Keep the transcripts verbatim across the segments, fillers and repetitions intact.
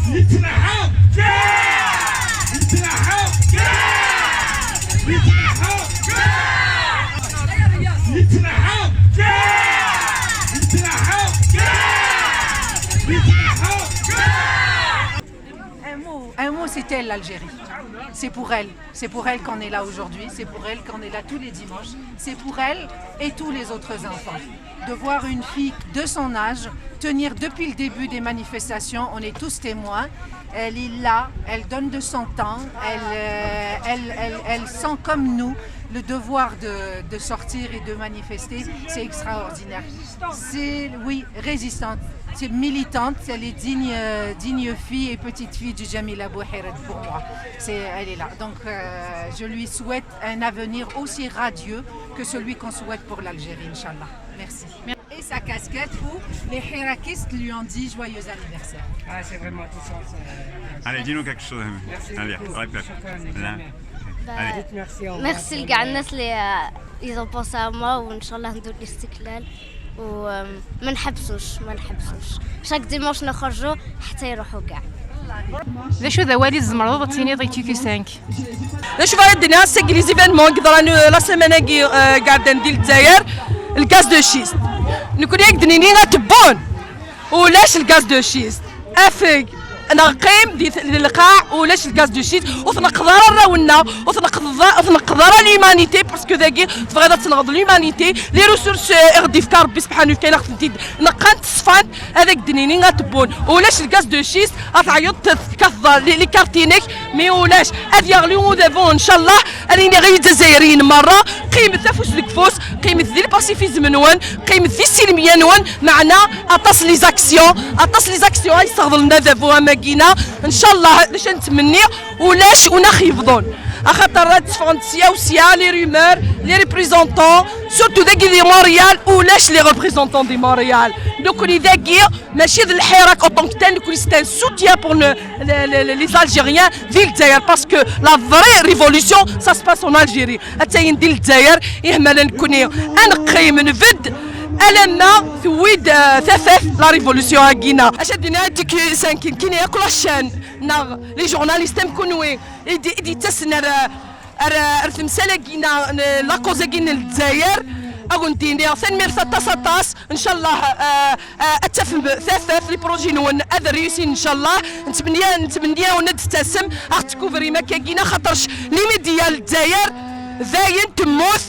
يتنحى! يتنحى! يتنحى! يتنحى! يتنحى! يتنحى! Un mot, un mot, c'est elle l'Algérie. C'est pour elle. C'est pour elle qu'on est là aujourd'hui. C'est pour elle qu'on est là tous les dimanches. C'est pour elle et tous les autres enfants. De voir une fille de son âge tenir depuis le début des manifestations, on est tous témoins. Elle est là, elle donne de son temps, elle, euh, elle, elle, elle sent comme nous le devoir de, de sortir et de manifester. C'est extraordinaire. C'est, oui, résistante. C'est militante, elle est digne, euh, digne fille et petite fille de Jamila Bouhirat pour moi. C'est, elle est là. Donc euh, je lui souhaite un avenir aussi radieux que celui qu'on souhaite pour l'Algérie, Inch'Allah. Merci. Et sa casquette où les Hirakistes lui ont dit joyeux anniversaire. Ah, c'est vraiment touchant. Ça. Allez, dis-nous quelque chose. Merci Allez, beaucoup. répète. Shukran, Là. Jamil. Allez. Dites merci. Au revoir. ميرسي لكاع الناس اللي ils ont pensé à moi، وان شاء الله ندوز الاستقلال. وما نحبسوش، ما نحبسوش. Chaque dimanche نخرجوا حتى يروحوا كاع. D acu d awal i tzemreḍ ad tiniḍ i Q Q cinq? D acu ara d-nini ass-agi, les événements i yeḍran, euh, la semaine-agi, euh, iɛeddan di Lezzayer, le gaz de schiste. Nekkni ad k-d-nini ad tewwun, ulac le gaz de schiste. Afeg, neɣ qqim di, di lqaɛ, ulac le gaz de schiste. Ur tneqqeḍ ara arraw-nneɣ, ur tneqqeḍ, ur tneqqeḍ ara l'humanité, parce que dagi tebɣiḍ ad tenɣeḍ l'humanité, les ressources, euh, i ɣ-d-ifka Rebbi subḥanahu, fkan-aɣ-tent-id, neqqant, ṣfant. Ad ak-d-nini ad tewwun, ulac le gaz de schiste. Ad tɛeyyeḍ tekkateḍ les, les cartes-inek, mais ulac. Ad yeɣli udabu, ncallah. Ad iniɣ i Izzayriyen merra, qqimet afus deg ufus, qqimet di le pacifisme-nwen, qqimet di silmiya-nwen, meɛna aṭas les actions, aṭas les actions ay yesseɣḍlen adabu am wagina. Ncallah, d acu ara nettmenni, ulac win aɣ-yebḍun. Axaṭer ad d-ffɣent sya u sya les rumeurs, les représentants, surtout dagi di Montréal, ulac les représentants di Montréal. Nekkni dagi, mačči d lḥirak en tant que tel, nekkni c'est un soutien pour le, le, le, les Algériens di Lezzayer, parce que la vraie révolution, ça se passe en Algérie. Attayen di Lezzayer, ihmalen nekkni, ad neqqim, nbedd, alamma tewwi-d, euh, tafat la révolution-agina. Acu ad d-nini, Q cinq, nekkini akk la chaîne, neɣ les journalistes am kunwi, i d-, i d-yettasen ar, ar, ar temsal-agi, neɣ, n, la cause-agi n Lezzayer, ad wen-d-iniɣ tanemmirt aṭas, aṭas. Ncallah, euh, euh, ad tafem tafat, les projets-nwen ad réussin, ncallah. Nettmenni, nettmenni-awen ad d-tasem, ad ɣ-teskubrim akkagi, xaṭerc les médias n Lezzayer, dayen temmut,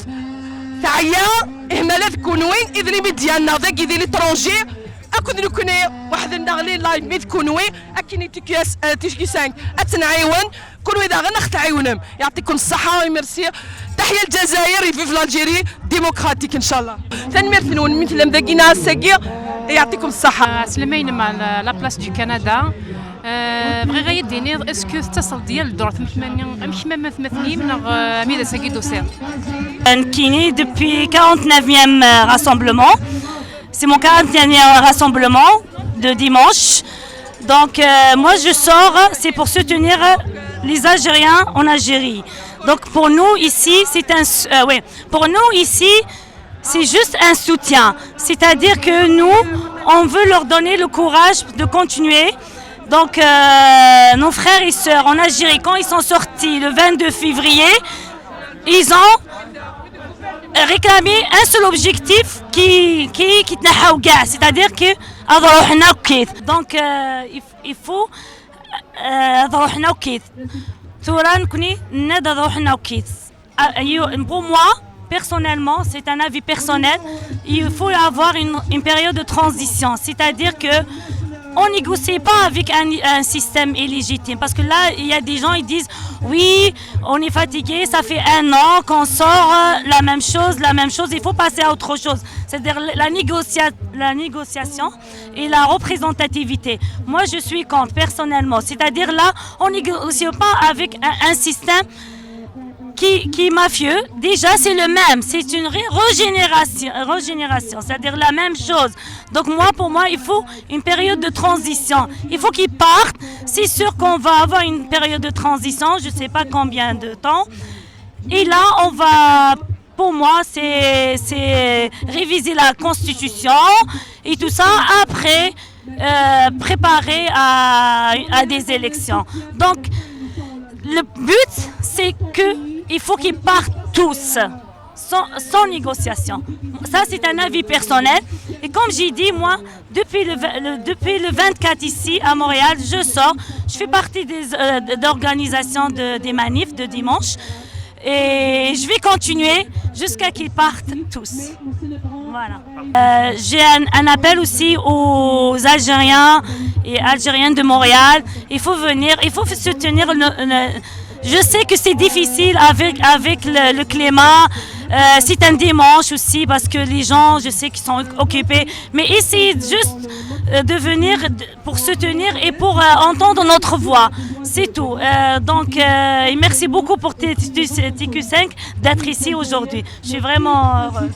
teɛya, ihmal ad kunwi, i d les médias-nneɣ dagi di l'étranger, akked nekkni, weḥd-nneɣ les live, mi d kunwi, akken i Q Q S, euh, Q Q cinq, ad tt-nɛiwen, kunwi daɣen ad ɣ-tɛiwnem. Yeɛṭikum ṣṣeḥḥa, merci. Teḥya Lezzayer, et vive l'Algérie démocratique, ncallah. Tanemmirt-nwen mi tellam dagi-na ass-agi. Yeɛṭikum ṣṣeḥḥa. Ɛeslama-inem, la, la place du Canada. Euh, bɣiɣ ad yi-d-tiniḍ, est-ce que tettaseḍ-d yal ddurt am tmanni, am kemm am atmaten-im, neɣ, euh, am d ass-agi d-tusiḍ? Nekkini depuis quarante-neuvième rassemblement. C'est mon quarante-neuvième rassemblement de dimanche. Donc euh, moi je sors, c'est pour soutenir les Algériens en Algérie. Donc pour nous ici, c'est un, euh, oui, pour nous ici, c'est juste un soutien. C'est-à-dire que nous, on veut leur donner le courage de continuer. Donc euh, nos frères et sœurs en Algérie, quand ils sont sortis le vingt-deux février, ils ont réclamé un seul objectif qui, qui, qui تنحاو كاع, c'est-à-dire que ad ruḥen akkit. Donc euh, il, il faut euh, ad ruḥen akkit. Tura nekkni nenna-d ad ruḥen akkit. Ah, pour moi, personnellement, c'est un avis personnel, il faut avoir une, une période de transition, c'est-à-dire que on négocie pas avec un, un système illégitime, parce que là il y a des gens, ils disent oui, on est fatigué, ça fait un an qu'on sort, euh, la même chose, la même chose, il faut passer à autre chose, c'est-à-dire la, négocia la négociation et la représentativité. Moi je suis contre personnellement, c'est-à-dire là on négocie pas avec un, un système qui, qui est mafieux. Déjà c'est le même, c'est une régénération, régénération, c'est-à-dire la même chose. Donc moi, pour moi, il faut une période de transition. Il faut qu'ils partent. C'est sûr qu'on va avoir une période de transition, je ne sais pas combien de temps. Et là, on va, pour moi, c'est réviser la constitution et tout ça. Après, euh, préparé à, à des élections. Donc, le but, c'est que il faut qu'ils partent tous, sans, sans négociation. Ça, c'est un avis personnel. Et comme j'ai dit, moi, depuis le, vingt- le- depuis le vingt-quatre ici à Montréal, je sors. Je fais partie des, euh, d'organisations de, des manifs de dimanche. Et je vais continuer jusqu'à qu'ils partent tous. Voilà. Euh, j'ai un, un appel aussi aux Algériens et Algériennes de Montréal. Il faut venir, il faut soutenir. Le- le- je sais que c'est difficile avec, avec le, le climat. Euh, c'est un dimanche aussi parce que les gens, je sais qu'ils sont occupés. Mais essayez juste euh, de venir d- pour soutenir et pour euh, entendre notre voix. C'est tout. Euh, donc, euh, et merci beaucoup pour T- T- T Q cinq d'être ici aujourd'hui. Je suis vraiment heureuse.